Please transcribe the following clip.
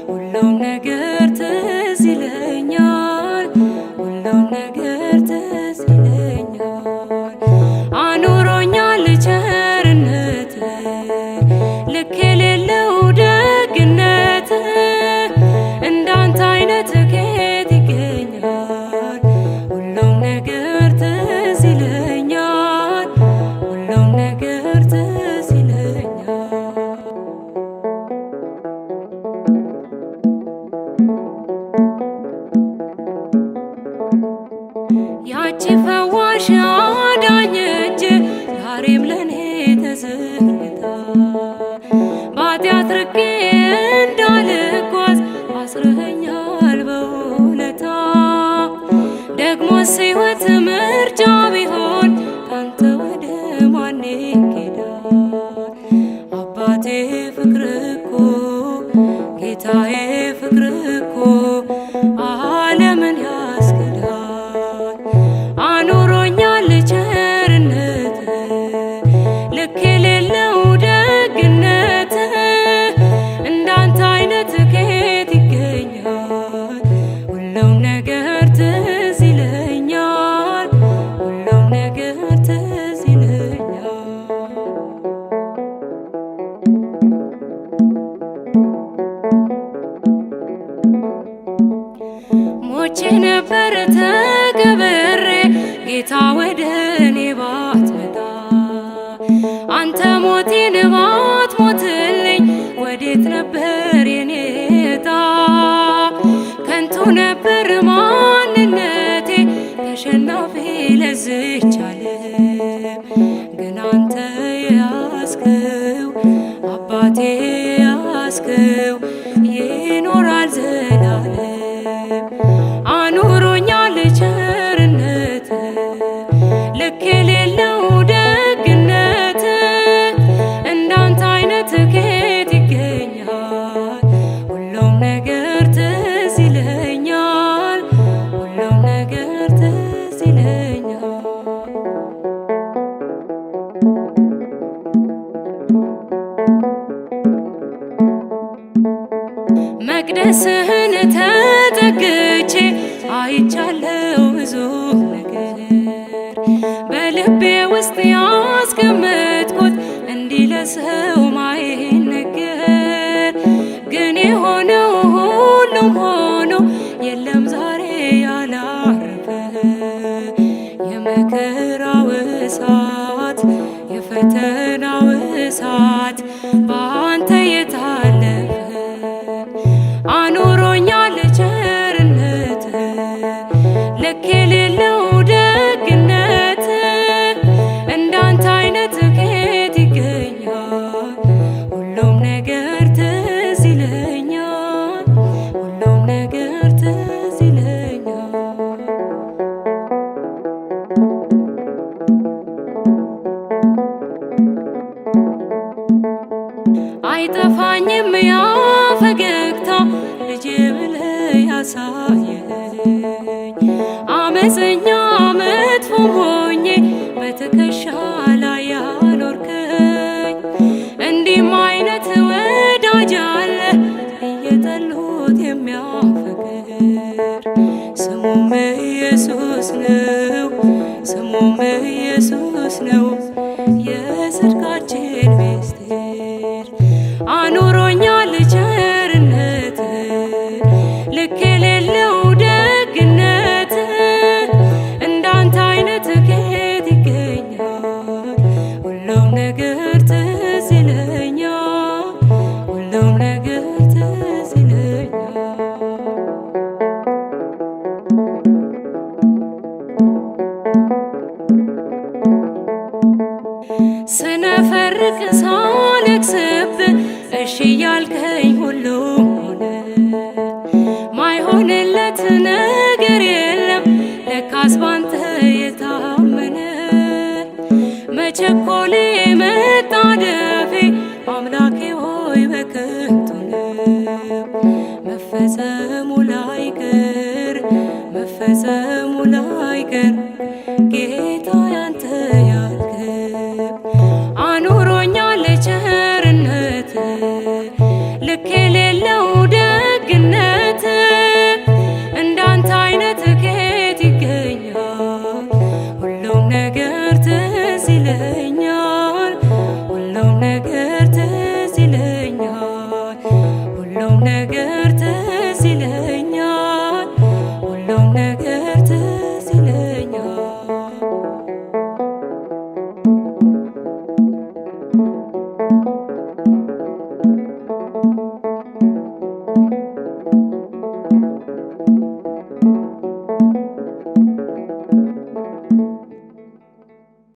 ሁሉም ነገር ትዝ ይለኛል፣ ሁሉም ነገር ትዝ ይለኛል። አኑሮኛል ቸርነት፣ ልክ የሌለው ደግነት፣ እንዳንተ አይነት ከየት ይገኛል? ሁሉም ነገር ትዝ ይለኛል፣ ሁሉም ነገር ትዝ ይለኛል። ያቺ ፈዋሽ አዳኝ እጅ ዛሬም ለኔ ተዘርግታ፣ በኃጢአት ርቄ እንዳልጓዝ አስረኸኛል በውለታ። ደግሞስ ሕይወት ምርጫ ቢሆን ካንተ ወደ ማን ይኬዳል? አባቴ ፍቅር እኮ፣ ጌታዬ ፍቅር እኮ ዓለምን ያስክዳል። አኑሮኛል ቸርነት፣ ልክ የሌለው ደግነት፣ እንዳንተ አይነት ከየት ይገኛል? ሁሉም ነገር ትዝ ይለኛል፣ ሁሉም ነገር ትዝ ይለኛል። ሞቼ ነበር ተቀብሬ ጌታ ወደ እኔ ባትመጣ፣ አንተ ሞቴን ባትሞትልኝ ወዴት ነበር የኔ ዕጣ? ከንቱ ነበር ማንነቴ፣ ተሸናፊ ለዝች ዓለም። ግን አንተ የያዝከው፣ አባቴ የያዝከው ይኖራል ዘላለም። አኑሮኛል ቸርነት፣ ልክ የሌለው ደግነት፣ እንዳንተ አይነት ከየት ይገኛል? ሁሉም ነገር ትዝ ይለኛል፣ ሁሉም ነገር ትዝ ይለኛል። መቅደስህን ተጠግቼ አይቻለው ብዙ ነገር፣ በልቤ ውስጥ ያስቀመጥኩት እንዲህ ለሰው ማይነገር፣ ግን የሆነው ሁሉም ሆኖ የለም ዛሬ ያላረፈ። የመከራው እሳት፣ የፈተናው እሳት በአንተ የታለፈ። አኑሮኛል ቸርነት፣ ልክ የሌለው ደግነት፣ እንዳንተ አይነት ከየት ይገኛል? ሁሉም ነገር ትዝ ይለኛል፣ ሁሉም ነገር ትዝ ይለኛል። አይጠፋኝም ያ ፈገግታ፣ ልጄ ብለህ ያሳየኸኝ፣ አመፀኛ መጥፎ ሆኜ በትከሻ ላይ ያኖርከኝ። እንዲህም አይነት ወዳጅ አለ እየጠሉት የሚያፈቅር፣ ስሙም ኢየሱስ ነው፣ ስሙም ኢየሱስ ነው፣ የጽድቃችን ምስጢር። አኑሮኛል ቸርነት፣ ልክ የሌለው ደግነት፣ እንዳንተ አይነት ከየት ይገኛል? ሁሉም ነገር ትዝ ይለኛል፣ ሁሉም ነገር ትዝ ይለኛል። ስነፈርቅ ሳለቅስብ እሺ እያልከኝ ሁሉ ሆነ። ማይሆንለት ነገር የለም ለካስ ባንተ የታመነ። መቸኮሌ መጣደፌ አምላኬ ሆይ በከንቱ ነው። መፈጸሙ ላይቀር፣ መፈጸሙ ላይቀር ጌታ ያንተ ያልከው። አኑሮኛል ቸርነት፣ ልክ የሌለው ነገር ትዝ ይለኛል።